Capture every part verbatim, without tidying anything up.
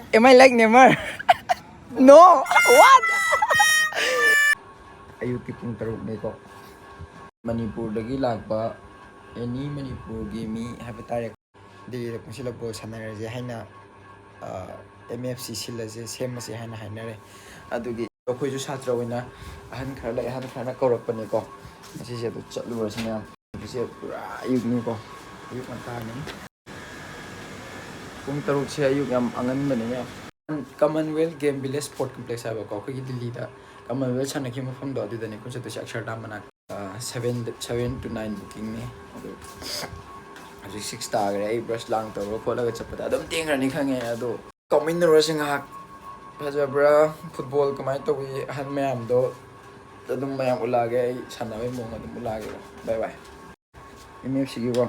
Am I like Neymar? No. What? ꯑꯌꯨꯛꯀꯤ ꯄꯨꯡ ꯇꯔꯨꯛꯅꯤꯀꯣ꯫ ꯃꯅꯤꯄꯨꯔꯗꯒꯤ ꯂꯥꯛꯄ ꯑꯦꯅꯤ ꯃꯅꯤꯄꯨꯔꯒꯤ ꯃꯤ ꯍꯥꯏꯕ ꯇꯥꯔꯦ, ꯗꯦꯜꯂꯤꯗ ꯄꯨꯟꯁꯤꯜꯂ ꯕꯣꯜ ꯁꯥꯟꯅꯔꯁꯦ ꯍꯥꯏꯅ, ꯑꯦꯝ ꯑꯦꯐ ꯁꯤ ꯁꯤꯜꯂꯁꯦ, ꯁꯦꯝꯃꯁꯦ ꯍꯥꯏꯅ ꯍꯥꯏꯅꯔꯦ꯫ ꯑꯗꯨꯒꯤ ꯑꯩꯈꯣꯏꯁꯨ ꯁꯥꯇ꯭ꯔ ꯑꯣꯏꯅ ꯑꯍꯟ ꯈꯔ ꯂꯩ, ꯑꯍꯟ ꯈꯔꯅ ꯀꯧꯔꯛꯄꯅꯦꯀꯣ꯫ ꯉꯁꯤꯁꯦ ꯑꯗꯨ ꯆꯠꯂꯨꯔꯁꯤ ꯃꯌꯥꯝ꯫ ꯉꯁꯤꯁꯦ ꯄꯨꯔꯥ ꯑꯌꯨꯛꯅꯤꯀꯣ, ꯑꯌꯨꯛ ꯉꯟꯇꯥꯅꯤ꯫ ꯄꯨꯡ ꯇꯔꯨꯛꯁꯦ ꯑꯌꯨꯛ ꯌꯥꯝ ꯑꯉꯟꯕꯅꯤꯅꯦ꯫ Commonwealth Game Village Sport Complex ꯍꯥꯏꯕꯀꯣ, ꯑꯩꯈꯣꯏꯒꯤ ꯗꯤꯜꯂꯤꯗ ꯀꯃꯟꯋꯦꯜꯊ ꯁꯥꯟꯅꯈꯤꯕ ꯃꯐꯝꯗꯣ, ꯑꯗꯨꯗꯅꯦ ꯑꯩꯈꯣꯏ ꯆꯠꯇꯣꯏꯁꯦ, ꯑꯛꯁꯔꯙꯥꯝ ꯃꯅꯥꯛꯇ꯫ Seven, seven to nine bookingꯅꯦ꯫ ꯑꯗꯨ ꯍꯧꯖꯤꯛ ꯁꯤꯛꯁ ꯇꯥꯈ꯭ꯔꯦ꯫ ꯑꯩ ꯕ꯭ꯔꯁ ꯂꯥꯡ ꯇꯧꯔ ꯈꯣꯠꯂꯒ ꯆꯠꯄꯗ ꯑꯗꯨꯝ ꯊꯦꯡꯈ꯭ꯔꯅꯤ ꯈꯪꯉꯦ꯫ ꯑꯗꯣ ꯀꯥꯎꯃꯤꯟꯅꯔꯨꯔꯁꯤ ꯉꯥꯏꯍꯥꯛ꯫ ꯐꯖꯕ꯭ꯔꯥ ꯐꯨꯠꯕꯣꯜ, ꯀꯃꯥꯏꯅ ꯇꯧꯏ, ꯑꯍꯟ ꯃꯌꯥꯝꯗꯣ ꯑꯗꯨꯝ ꯃꯌꯥꯝ ꯎꯠꯂꯛꯑꯒꯦ꯫ ꯑꯩ ꯁꯥꯟꯅꯕꯒꯤ ꯃꯑꯣꯡ ꯑꯗꯨꯝ ꯎꯠꯂꯛꯑꯒꯦ꯫ Bye bye. ꯑꯦꯝ ꯑꯦꯐ ꯁꯤꯒꯤꯀꯣ꯫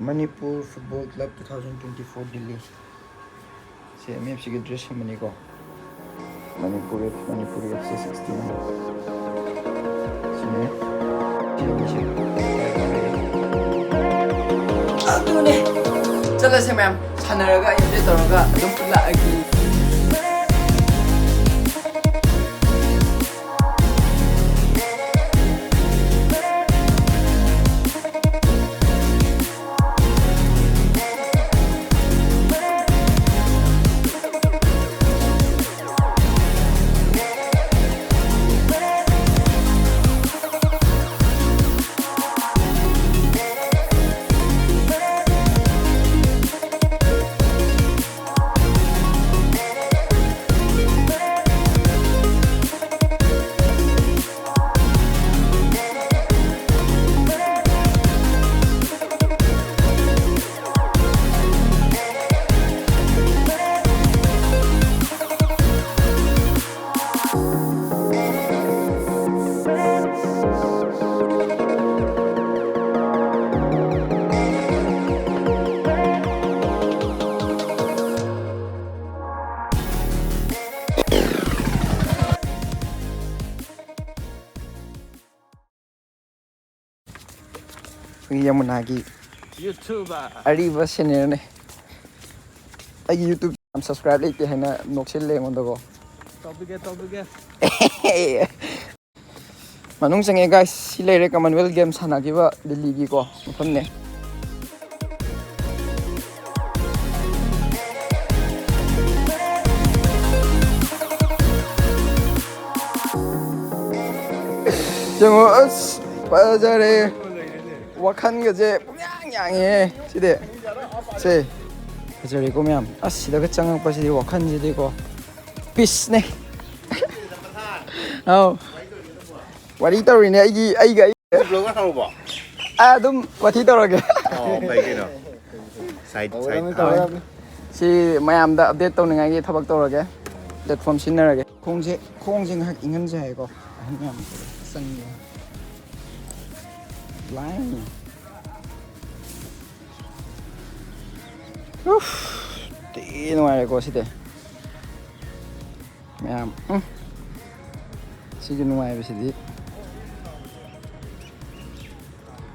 Manipur Football Club two thousand twenty-four Delhi꯫ C M F ꯁꯤꯒꯤ ꯗ꯭ꯔꯦꯁ ꯑꯃꯅꯤꯀꯣ꯫ Manipur, Manipuri F C sixteen. ꯁꯤꯅꯦ꯫ ꯁꯤꯅꯦ, ꯁꯤꯅꯦ꯫ ꯑꯗꯨꯅꯦ꯫ ꯆꯠꯂꯁꯦ ꯃꯌꯥꯝ꯫ ꯁꯥꯟꯅꯔꯒ ꯑꯩ ꯑꯞꯗꯦꯠ ꯇꯧꯔꯒ ꯑꯗꯨꯝ ꯎꯠꯂꯛꯑꯒꯦ꯫ ꯑꯩꯈꯣꯏꯒꯤ ꯌꯃꯨꯅꯥꯒꯤ YouTuber. ꯑꯔꯤꯕ seniorꯅꯦ꯫ ꯑꯩꯒꯤ YouTube ꯌꯥꯝ subscribe ꯂꯩꯇꯦ ꯍꯥꯏꯅ ꯅꯣꯛꯁꯤꯜꯂꯦ ꯑꯩꯉꯣꯟꯗꯀꯣ꯫ ꯇꯧꯕꯤꯒꯦ, ꯇꯧꯕꯤꯒꯦ꯫ ꯃꯅꯨꯡ ꯆꯪꯉꯦ guys꯫ ꯁꯤ ꯂꯩꯔꯦ Commonwealth Games ꯁꯥꯟꯅꯈꯤꯕ ꯗꯤꯜꯂꯤꯒꯤꯀꯣ ꯃꯐꯝꯅꯦ꯫ ꯌꯦꯡꯉꯣ ꯑꯁ ꯐꯖꯔꯦ꯫ ꯋꯥꯈꯜꯒꯁꯦ ꯄꯨꯡꯌꯥꯡ ꯌꯥꯡꯉꯦ ꯁꯤꯗꯤ꯫ ꯁꯦ ꯐꯖꯔꯦꯀꯣ ꯃꯌꯥꯝ꯫ ꯑꯁ ꯁꯤꯗꯒ ꯆꯪꯉꯛꯄꯁꯤꯗꯤ ꯋꯥꯈꯜꯁꯤꯗꯤꯀꯣ peaceꯅꯦ꯫ ꯑꯧ꯫ ꯋꯥꯔꯤ ꯇꯧꯔꯤꯅꯦ ꯑꯩꯒꯤ ꯑꯩꯒ ꯑꯩ꯫ Vlogger ꯍꯧꯔꯕꯣ? ꯑ, ꯑꯗꯨꯝ ꯋꯥꯊꯤ ꯇꯧꯔꯒꯦ꯫ ꯑꯣ, ꯐꯩ ꯀꯩꯅꯣ꯫ Side, side꯫ ꯁꯤ ꯃꯌꯥꯝꯗ update ꯇꯧꯅꯤꯡꯉꯥꯏꯒꯤ ꯊꯕꯛ ꯇꯧꯔꯒꯦ꯫ Platform ꯁꯤꯖꯤꯟꯅꯔꯒꯦ꯫ ꯈꯣꯡꯁꯦ, ꯈꯣꯡꯁꯦ ꯉꯥꯏꯍꯥꯛ ꯏꯪꯍꯟꯁꯦ ꯍꯥꯏꯀꯣ꯫ ꯑꯍꯟ ꯃꯌꯥꯝ ꯆꯪꯉꯦ꯫ ꯂꯥꯏ꯫ ꯎꯐ, ꯊꯤ ꯅꯨꯡꯉꯥꯏꯔꯦꯀꯣ ꯁꯤꯗꯤ꯫ ꯃꯌꯥꯝ ꯎꯝ꯫ ꯁꯤꯒꯤ ꯅꯨꯡꯉꯥꯏꯕꯁꯤꯗꯤ꯫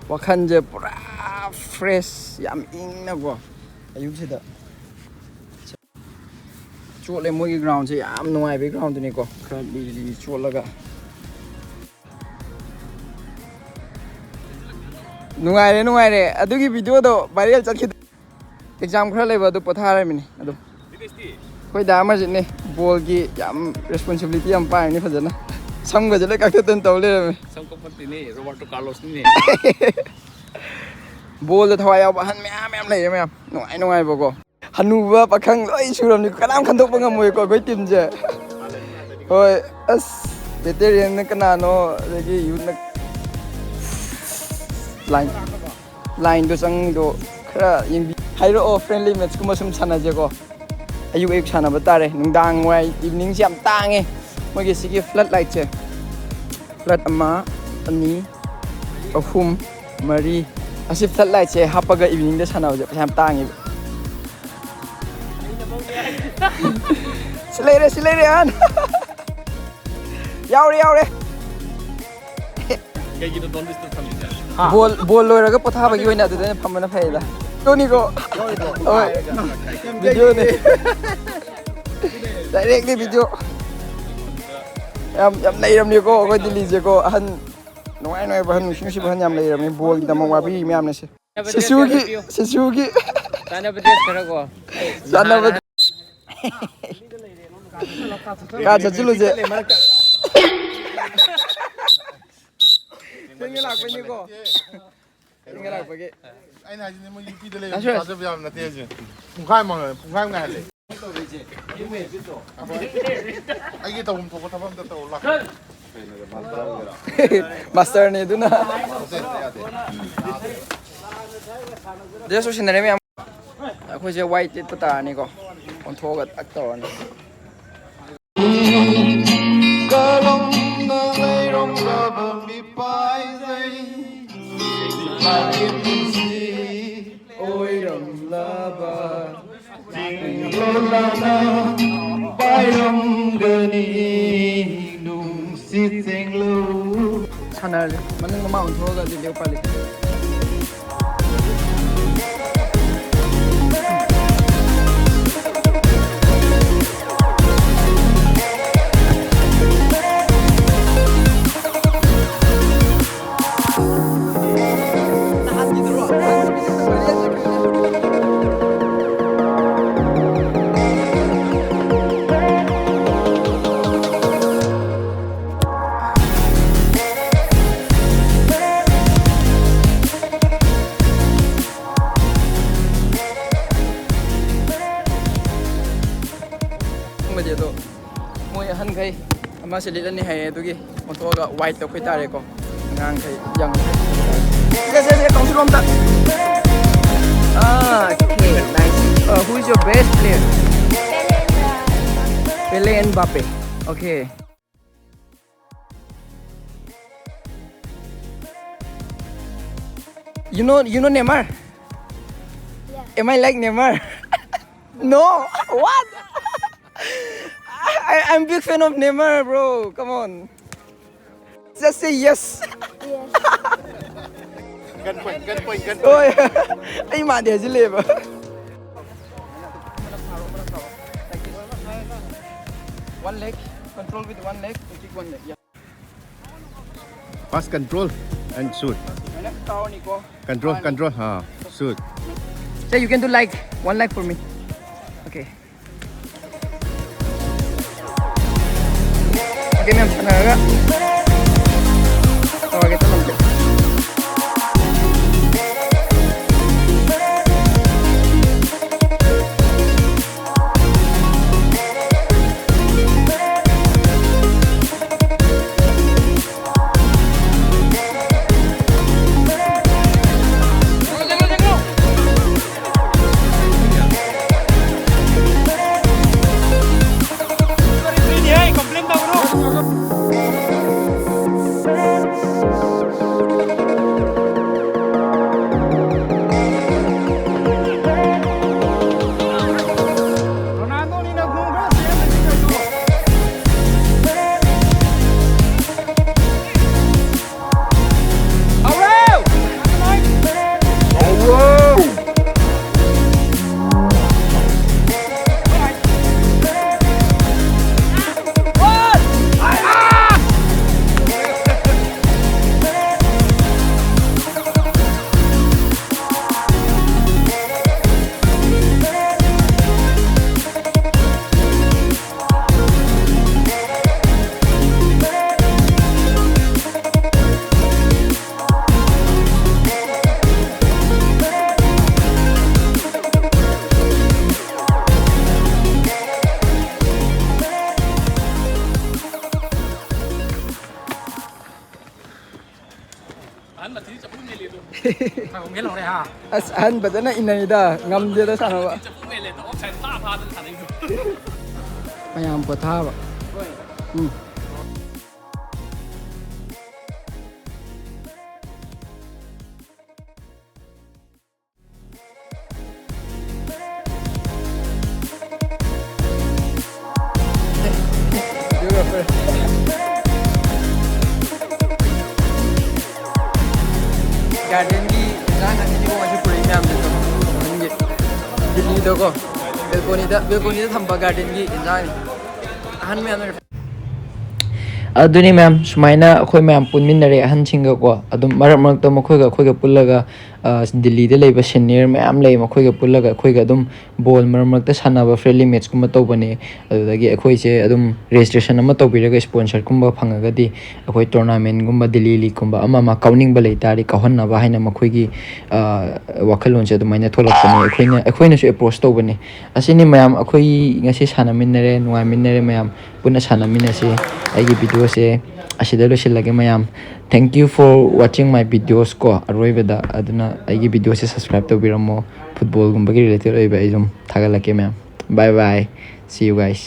ꯋꯥꯈꯜꯁꯦ ꯄꯨꯔꯥ fresh, ꯌꯥꯝ ꯏꯪꯅꯀꯣ ꯑꯌꯨꯛꯁꯤꯗ꯫ ꯆꯣꯠꯂꯦ ꯃꯣꯏꯒꯤ groundꯁꯦ, ꯌꯥꯝ ꯅꯨꯡꯉꯥꯏꯕꯒꯤ groundꯗꯨꯅꯤꯀꯣ꯫ ꯈꯔ ꯂꯤ ꯂꯤ ꯆꯣꯠꯂꯒ꯫ ꯅꯨꯡꯉꯥꯏꯔꯦ, ꯅꯨꯡꯉꯥꯏꯔꯦ꯫ ꯑꯗꯨꯒꯤ videoꯗꯣ viral ꯆꯠꯈꯤꯗ꯫ Exam ꯈꯔ ꯂꯩꯕ ꯑꯗꯨ ꯄꯣꯊꯥꯔꯝꯃꯤꯅꯤ ꯑꯗꯨꯝ꯫ ꯑꯩꯈꯣꯏ ꯗꯥ ꯑꯃꯔꯖꯤꯠꯅꯦ, ballꯒꯤ ꯌꯥꯝ responsibility ꯌꯥꯝ ꯄꯥꯏꯕꯅꯤ ꯐꯖꯅ꯫ ꯁꯝꯒꯁꯦ ꯂꯣꯏ ꯀꯛꯊꯠꯇꯅ ꯇꯧ ꯂꯩꯔꯝꯃꯦ꯫ ꯁꯝ ꯀꯛꯄ ꯅꯠꯇꯦꯅꯦ, Roberto Carlosꯅꯤꯅꯦ꯫ Ballꯗ ꯊꯋꯥꯏ ꯌꯥꯎꯕ ꯑꯍꯟ ꯃꯌꯥꯝ ꯃꯌꯥꯝ ꯂꯩꯔꯦ ꯃꯌꯥꯝ꯫ ꯅꯨꯡꯉꯥꯏ ꯅꯨꯡꯉꯥꯏꯕꯀꯣ꯫ ꯍꯅꯨꯕ ꯄꯥꯈꯪ ꯂꯣꯏ ꯁꯨꯔꯕꯅꯤ, ꯀꯅꯥꯝ ꯈꯟꯗꯣꯛꯄ ꯉꯝꯃꯣꯏꯀꯣ ꯑꯩꯈꯣꯏ teamꯁꯦ꯫ ꯍꯣꯏ, ꯑꯁ, veteranꯅ ꯀꯅꯥꯅꯣ, ꯑꯗꯒꯤ youthꯅ line, lineꯗꯣ ꯆꯪꯉꯤꯗꯣ ꯈꯔ ꯌꯦꯡꯕꯤ-, ꯍꯥꯏꯔꯛꯑꯣ, friendly matchꯀꯨꯝꯕ ꯁꯨꯝ ꯁꯥꯟꯅꯁꯦꯀꯣ꯫ ꯑꯌꯨꯛ ꯑꯌꯨꯛ ꯁꯥꯟꯅꯕ ꯇꯥꯔꯦ, ꯅꯨꯡꯗꯥꯡ ꯋꯥꯏ eveningꯁꯦ ꯌꯥꯝ ꯇꯥꯡꯉꯦ ꯃꯣꯏꯒꯤ ꯁꯤꯒꯤ floodlightꯁꯦ꯫ Flood ꯑꯃ, ꯑꯅꯤ, ꯑꯍꯨꯝ, ꯃꯔꯤ꯫ ꯑꯁꯤ floodlightꯁꯦ ꯍꯥꯞꯄꯒ eveningꯗ ꯁꯥꯟꯅꯕꯁꯦ ꯄꯩꯁꯥ ꯌꯥꯝ ꯇꯥꯡꯉꯦꯕ꯫ ꯁꯤ ꯂꯩꯔꯦ, ꯁꯤ ꯂꯩꯔꯦ, ꯑꯍꯟ꯫ ꯌꯥꯎꯔꯦ, ꯌꯥꯎꯔꯦ꯫ ꯀꯩꯒꯤꯅꯣ don't disturb ꯊꯝꯃꯤꯁꯦ? ꯕꯣꯜ ꯕꯣꯜ ꯂꯣꯏꯔꯒ ꯄꯣꯊꯥꯕꯒꯤ ꯑꯣꯏꯅ ꯑꯗꯨꯗ ꯑꯣꯏꯅ ꯐꯝꯕꯅ ꯐꯩꯗ꯫ ꯇꯣꯅꯤꯀꯣ꯫ ꯍꯣꯏ꯫ ꯚꯤꯗꯤꯑꯣꯅꯤ꯫ ꯗꯥꯏꯔꯦꯛꯅꯤ ꯚꯤꯗꯤꯑꯣ꯫ ꯌꯥꯝ ꯌꯥꯝ ꯂꯩꯔꯝꯅꯤꯀꯣ ꯑꯩꯈꯣꯏ ꯗꯤꯜꯂꯤꯁꯦꯀꯣ꯫ ꯑꯍꯟ ꯅꯨꯡꯉꯥꯏ ꯅꯨꯡꯉꯥꯏꯕ ꯑꯍꯟ ꯅꯨꯡꯁꯤ ꯅꯨꯡꯁꯤꯕ ꯑꯍꯟ ꯌꯥꯝ ꯂꯩꯔꯝꯅꯤ꯫ ꯕꯣꯜꯒꯤꯗꯃꯛ ꯋꯥꯕꯤ ꯃꯌꯥꯝꯅꯁꯦ꯫ ꯁꯤꯁꯨꯒꯤ ꯁꯤꯁꯨꯒꯤ ꯆꯥꯅꯕ ꯗ꯭ꯔꯦꯁ ꯈꯔ ꯀꯣ꯫ ꯆꯥꯅꯕ꯫ ꯀꯥ ꯆꯠꯁꯤꯜꯂꯨꯁꯦ꯫ ꯊꯦꯡꯅ ꯂꯥꯛꯄꯩꯅꯤꯀꯣ꯫ ꯊꯦꯡꯅ ꯂꯥꯛꯄꯒꯤ꯫ ꯑꯩꯅ ꯍꯥꯏꯁꯤꯅꯦ, ꯃꯣꯏ ꯌꯨ ꯄꯤꯗ ꯂꯩꯕ ꯊꯥꯖꯕ ꯌꯥꯕ ꯅꯠꯇꯦ ꯍꯥꯏꯁꯦ꯫ ꯄꯨꯡꯈꯥꯏ ꯑꯃ ꯄꯨꯡꯈꯥꯏ ꯑꯃ ꯉꯥꯏꯍꯜꯂꯦ꯫ ꯑꯩꯒꯤ ꯇꯧꯐꯝ ꯊꯣꯛꯄ ꯊꯕꯛ ꯑꯝꯇ ꯇꯧꯔ ꯂꯥꯛꯀꯦ꯫ ꯃꯥꯁꯇꯔꯅꯤ ꯑꯗꯨꯅ꯫ ꯗ꯭ꯔꯦꯁ ꯂꯣꯏꯁꯤꯟꯅꯔꯦ ꯃꯌꯥꯝ꯫ ꯑꯩꯈꯣꯏꯁꯦ ꯋꯥꯏꯠ ꯂꯤꯠꯄ ꯇꯥꯔꯅꯤꯀꯣ꯫ ꯑꯣꯟꯊꯣꯛꯑꯒ ꯇꯛ ꯇꯧꯔꯅꯤ꯫ ꯀꯔꯝꯅ ꯂꯩꯔꯝꯂꯕ ꯃꯤꯄꯥꯏꯖꯩ ꯂꯥꯛꯂꯤꯕꯁꯤ ꯑꯣꯏꯔꯝꯂꯕ ꯆꯤꯡꯂꯣꯜꯂꯅ ꯄꯥꯏꯔꯝꯒꯅꯤ ꯅꯨꯡꯁꯤꯠ ꯆꯦꯡꯂꯧ꯫ ꯁꯥꯟꯅꯔꯁꯦ꯫ ꯃꯅꯤꯡ ꯃꯃꯥꯡ ꯑꯣꯟꯊꯣꯛꯑꯒ ꯑꯗꯨꯗꯤ ꯎꯄꯥꯏ ꯂꯩꯇꯦ꯫ ꯑꯗꯣ ꯃꯣꯏ ꯑꯍꯟꯈꯩ ꯑꯃꯁꯦ ꯂꯤꯠꯂꯅꯤ ꯍꯥꯏꯌꯦ, ꯑꯗꯨꯒꯤ ꯑꯣꯟꯊꯣꯛꯑꯒ ꯋꯥꯏꯠꯇ ꯑꯩꯈꯣꯏ ꯇꯥꯔꯦꯀꯣ꯫ ꯑꯉꯥꯡꯈꯩ ꯌꯥꯝ ꯁꯦ, ꯁꯦ, ꯁꯦ, ꯀꯥꯎꯟꯁꯤꯜ ꯔꯣꯝꯗ꯫ Ah, okay, nice. Uh, who is your best player? Pele and Mbappe. Okay. You know, you know Neymar? Yeah. Am I like Neymar? No. What? I, I'm big fan of Neymar, bro. Come on. Just say yes. Yes. Gun point, gun point, gun point. ꯍꯣꯏ꯫ ꯑꯩ ꯃꯥꯟꯗꯦ ꯍꯥꯏꯖꯤꯜꯂꯦꯕ꯫ One leg, control with one leg, and kick one leg. Yeah. First control and shoot. Control, control, ha, shoot. Sir, you can do like one leg for me. Okay. Okay, ma'am. ꯁꯥꯟꯅꯔꯒ ꯇꯧꯔꯒꯦ, ꯇꯧꯔꯒꯦ꯫ ꯑꯁ, ꯑꯍꯟ ꯐꯖꯅ ꯏꯟꯅꯩꯗ, ꯉꯝꯗꯦꯗ ꯁꯥꯟꯅꯕ꯫ ꯃꯌꯥꯝ ꯄꯣꯊꯥꯕ꯫ ꯎꯝ꯫ Garden ꯁꯤꯗꯀꯣ, ꯕꯦꯜꯀꯣꯅꯤꯗ, ꯕꯦꯜꯀꯣꯅꯤꯗ ꯊꯝꯕ ꯒꯥꯔꯗꯦꯟꯒꯤ ꯏꯟꯖꯥꯡꯅꯤ꯫ ꯑꯍꯟ ꯃꯌꯥꯝꯅ ꯑꯗꯨꯅꯤ ꯃꯌꯥꯝ, ꯁꯨꯃꯥꯏꯅ ꯑꯩꯈꯣꯏ ꯃꯌꯥꯝ ꯄꯨꯟꯃꯤꯟꯅꯔꯦ ꯑꯍꯟꯁꯤꯡꯒꯀꯣ꯫ ꯑꯗꯨꯝ ꯃꯔꯛ ꯃꯔꯛꯇ ꯃꯈꯣꯏꯒ ꯑꯩꯈꯣꯏꯒ ꯄꯨꯜꯂꯒ, ꯑ, ꯗꯤꯜꯂꯤꯗ ꯂꯩꯕ ꯁꯦꯅꯤꯌꯔ ꯃꯌꯥꯝ ꯂꯩ, ꯃꯈꯣꯏꯒ ꯄꯨꯜꯂꯒ ꯑꯩꯈꯣꯏꯒ ꯑꯗꯨꯝ ꯕꯣꯜ ꯃꯔꯛ ꯃꯔꯛꯇ ꯁꯥꯟꯅꯕ, ꯐ꯭ꯔꯦꯟꯂꯤ ꯃꯦꯠꯆꯀꯨꯝꯕ ꯇꯧꯕꯅꯦ꯫ ꯑꯗꯨꯗꯒꯤ ꯑꯩꯈꯣꯏꯁꯦ ꯑꯗꯨꯝ ꯔꯦꯖꯤꯁꯇ꯭ꯔꯦꯁꯟ ꯑꯃ ꯇꯧꯕꯤꯔꯒ ꯁ꯭ꯄꯣꯟꯁꯔꯒꯨꯝꯕ ꯐꯪꯉꯒꯗꯤ ꯑꯩꯈꯣꯏ ꯇꯣꯔꯅꯥꯃꯦꯟꯒꯨꯝꯕ, ꯗꯤꯜꯂꯤ ꯂꯤꯒꯀꯨꯝꯕ ꯑꯃ ꯑꯃ ꯀꯥꯎꯅꯤꯡꯕ ꯂꯩ ꯇꯥꯔꯗꯤ ꯀꯥꯎꯍꯟꯅꯕ ꯍꯥꯏꯅ ꯃꯈꯣꯏꯒꯤ, ꯑ, ꯋꯥꯈꯜꯂꯣꯟꯁꯦ ꯑꯗꯨꯃꯥꯏꯅ ꯊꯣꯛꯂꯛꯄꯅꯦ꯫ ꯑꯩꯈꯣꯏꯅ, ꯑꯩꯈꯣꯏꯅꯁꯨ ꯑꯦꯄ꯭ꯔꯣꯁ ꯇꯧꯕꯅꯦ꯫ ꯑꯁꯤꯅꯤ ꯃꯌꯥꯝ, ꯑꯩꯈꯣꯏ ꯉꯁꯤ ꯁꯥꯟꯅꯃꯤꯟꯅꯔꯦ, ꯅꯨꯡꯉꯥꯏꯃꯤꯟꯅꯔꯦ ꯃꯌꯥꯝ꯫ ꯄꯨꯟꯅ ꯁꯥꯟꯅꯃꯤꯟꯅꯁꯤ꯫ ꯑꯩꯒꯤ ꯚꯤꯗꯤꯑꯣꯁꯦ ꯑꯁꯤꯗ ꯂꯣꯏꯁꯤꯜꯂꯒꯦ ꯃꯌꯥꯝ꯫ Thank you for watching my videos ꯀꯣ, ꯑꯔꯣꯏꯕꯗ꯫ ꯑꯗꯨꯅ ꯑꯩꯒꯤ ꯚꯤꯗꯤꯑꯣꯁꯦ ꯁꯕꯁꯀ꯭ꯔꯥꯏꯕ ꯇꯧꯕꯤꯔꯝꯃꯣ꯫ ꯐꯨꯠꯕꯣꯜꯒꯨꯝꯕꯒꯤ ꯔꯤꯂꯦꯇꯦꯗ ꯑꯣꯏꯕ ꯑꯩ ꯑꯗꯨꯝ ꯊꯥꯒꯠꯂꯛꯀꯦ ꯃꯌꯥꯝ꯫ Bye bye. See you guys.